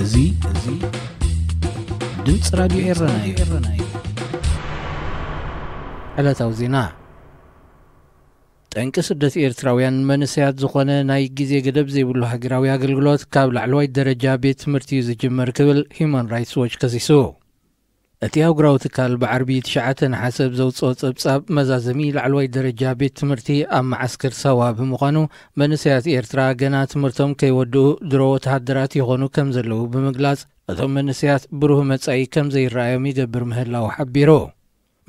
እዚ እዚ ድምፂ ራድዮ ኤረና እዩ። ዕለታዊ ዜና። ጠንቂ ስደት ኤርትራውያን መንእሰያት ዝኾነ ናይ ግዜ ገደብ ዘይብሉ ሃገራዊ ኣገልግሎት ካብ ላዕለዋይ ደረጃ ቤት ትምህርቲ እዩ ዝጅመር ክብል ሂዩማን ራይትስ ዎች ከሲሱ። እቲ ኣህጉራዊ ትካል ብዓርቢ ትሽዓተ ነሓሰ ብዘውፅኦ ጸብጻብ፣ መዛዘሚ ላዕለዋይ ደረጃ ቤት ትምህርቲ ኣብ መዓስከር ሳዋ ብምዃኑ፣ መንእሰያት ኤርትራ ገና ትምህርቶም ከይወድኡ ድሮ ወተሃደራት ይኾኑ ከም ዘለዉ ብምግላጽ፣ እቶም መንእሰያት ብሩህ መጻኢ ከም ዘይረኣዮም ይገብር ምህላዉ ሓቢሩ።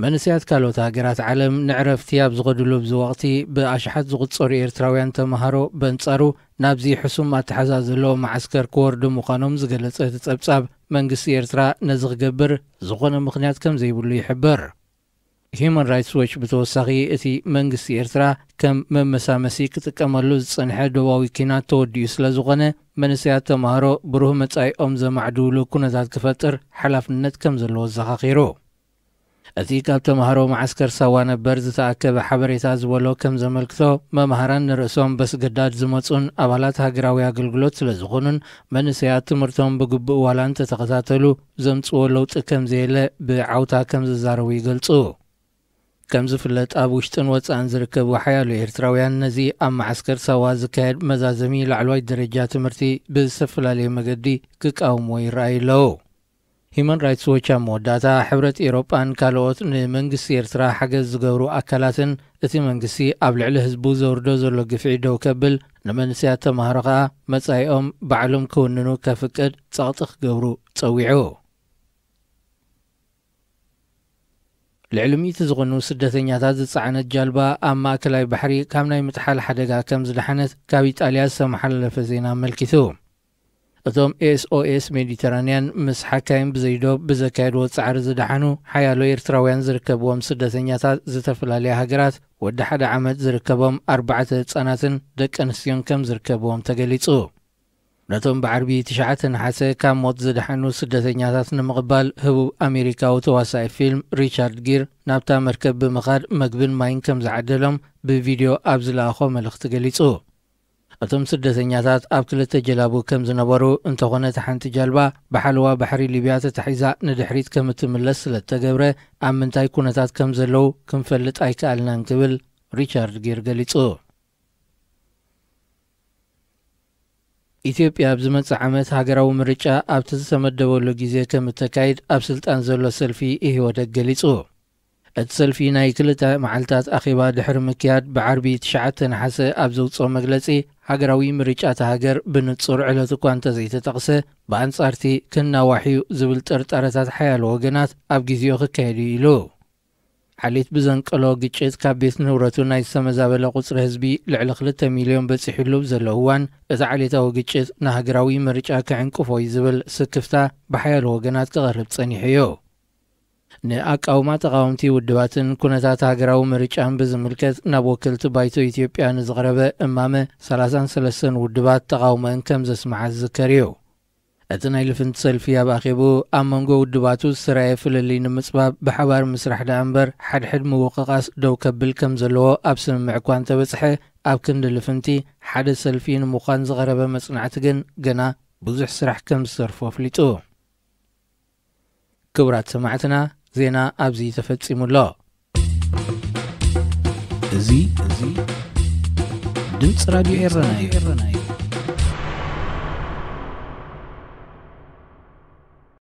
መንእሰያት ካልኦት ሃገራት ዓለም ንዕረፍቲ ኣብ ዝኸድሉ ኣብዚ ወቕቲ፣ ብኣሽሓት ዝቑጸሩ ኤርትራውያን ተመሃሮ በንጻሩ ናብዚ ሕሱም ኣተሓዛ ዘለዎ መዓስከር ክወርዱ ምዃኖም ዝገለጸ እቲ ጸብጻብ፣ መንግስቲ ኤርትራ ነዚ ክገብር ዝኾነ ምኽንያት ከም ዘይብሉ ይሕብር። ሂዩማን ራይትስ ዎች ብተወሳኺ፣ እቲ መንግስቲ ኤርትራ ከም መመሳመሲ ክጥቀመሉ ዝጸንሐ ዶባዊ ኲናት ተወዲኡ ስለ ዝኾነ፣ መንእሰያት ተመሃሮ ብሩህ መጻኢኦም ዘማዕድውሉ ኩነታት ክፈጥር ሓላፍነት ከም ዘለዎ ኣዘኻኺሩ። እቲ ካብ ተመሃሮ መዓስከር ሳዋ ነበር ዝተኣከበ ሓበሬታ ዝበሎ ከም ዘመልክቶ፣ መምሃራን ንርእሶም በስገዳድ ዝመጹን ኣባላት ሃገራዊ ኣገልግሎት ስለ ዝኾኑን፣ መንእሰያት ትምህርቶም ብግቡእ ዋላ እንተተኸታተሉ ዘምጽዎ ለውጢ ከም ዘየለ ብዓውታ ከም ዝዛረቡ ይገልጹ። ከም ዝፍለጥ፣ ኣብ ውሽጥን ወጻእን ዝርከቡ ሓያሎ ኤርትራውያን ነዚ ኣብ መዓስከር ሳዋ ዝካየድ መዛዘሚ ላዕለዋይ ደረጃ ትምህርቲ ብዝተፈላለየ መገዲ ክቃወምዎ ይረኣዩ ኣለዉ። ሂዩማን ራይትስ ዎች ኣብ መወዳእታ፣ ሕብረት ኤውሮጳን ካልኦት ንመንግስቲ ኤርትራ ሓገዝ ዝገብሩ ኣካላትን፣ እቲ መንግስቲ ኣብ ልዕሊ ህዝቡ ዘውርዶ ዘሎ ግፍዒ ደው ከብል፣ ንመንእሰያት ተመሃሮ ከኣ መጻኢኦም ባዕሎም ክውንኑ ከፍቅድ ጸቕጢ ክገብሩ ጸዊዑ። ልዕሊ ሚእቲ ዝኾኑ ስደተኛታት ዝጸዓነት ጃልባ ኣብ ማእከላይ ባሕሪ ካብ ናይ ምጥሓል ሓደጋ ከም ዝደሓነት ካብ ኢጣልያ ዝተመሓላለፈ ዜና ኣመልኪቱ። እቶም ኤስኦኤስ ሜዲተራንያን ምስ ሓካይም ብዘይዶብ ብዘካየድዎ ጻዕሪ ዝደሓኑ ሓያሎ ኤርትራውያን ዝርከብዎም ስደተኛታት ዝተፈላለያ ሃገራት፣ ወዲ ሓደ ዓመት ዝርከቦም ኣርባዕተ ህጻናትን ደቂ ኣንስትዮን ከም ዝርከብዎም ተገሊጹ። ነቶም ብዓርቢ ትሽዓተ ነሓሰ ካብ ሞት ዝደሓኑ ስደተኛታት ንምቕባል፣ ህቡብ ኣሜሪካዊ ተዋሳኢ ፊልም ሪቻርድ ጊር ናብታ መርከብ ብምኻድ መግብን ማይን ከም ዝዓደሎም ብቪድዮ ኣብ ዝለኣኾ መልእኽቲ ገሊጹ። እቶም ስደተኛታት ኣብ ክልተ ጀላቡ ከም ዝነበሩ፣ እንተኾነ እታ ሓንቲ ጃልባ ብሓለዋ ባሕሪ ሊብያ ተታሒዛ ንድሕሪት ከም እትምለስ ስለ እተገብረ፣ ኣብ ምንታይ ኩነታት ከም ዘለዉ ክንፈልጥ ኣይከኣልናን ክብል ሪቻርድ ጊር ገሊጹ። ኢትዮጵያ ኣብ ዝመጽእ ዓመት ሃገራዊ ምርጫ ኣብቲ ዝተመደበሉ ግዜ ከም እተካይድ ኣብ ስልጣን ዘሎ ሰልፊ ኢህወደግ ገሊጹ። እቲ ሰልፊ ናይ ክልተ መዓልታት ኣኼባ ድሕሪ ምክያድ፣ ብዓርቢ ትሽዓተ ነሓሰ ኣብ ዘውጽኦ መግለጺ፣ ሃገራዊ ምርጫ እታ ሃገር ብንጹር ዕለት እኳ እንተዘይተጠቕሰ፣ ብኣንጻርቲ ክናዋሕ እዩ ዝብል ጥርጣረታት ሓያሎ ወገናት ኣብ ግዜኡ ክካየድ እዩ ኢሉ። ዓሌት ብዘንቀሎ ግጭት ካብ ቤት ንብረቱ ናይ ዝተመዛበለ ቁጽሪ ህዝቢ ልዕሊ ክልተ ሚልዮን በጺሑሉ ኣብ ዘሎ እዋን፣ እቲ ዓሌታዊ ግጭት ንሃገራዊ ምርጫ ክዕንቅፎ እዩ ዝብል ስክፍታ ብሓያሎ ወገናት ክቐርብ ጸኒሑ እዩ። ንኣቃውማ ተቓወምቲ ውድባትን ኩነታት ሃገራዊ ምርጫን ብዝምልከት ናብ ወከልቲ ባይቶ ኢትዮጵያ ንዝቐረበ እማመ፣ ሰላሳን ሰለስተን ውድባት ተቓውሞአን ከም ዘስምዓ ዝዝከር እዩ። እቲ ናይ ልፍንቲ ሰልፊ ኣብ ኣኼብኡ፣ ኣብ መንጎ ውድባቱ ዝተራእየ ፍልልይ ንምጽባብ ብሓባር ምስራሕ ደኣ እምበር፣ ሓድሕድ ምውቕቓስ ደው ከብል ከም ዘለዎ ኣብ ስምምዕ እኳ እንተበጽሐ፣ ኣብ ክንዲ ልፍንቲ ሓደ ሰልፊ ንምዃን ዝቐረበ መጽናዕቲ ግን ገና ብዙሕ ስራሕ ከም ዝተርፎ ኣፍሊጡ። ክቡራት ሰማዕትና፣ ዜና ኣብዚ ተፈጺሙ ኣሎ። እዚ፣ እዚ ድምፂ ራድዮ ኤረና እዩ።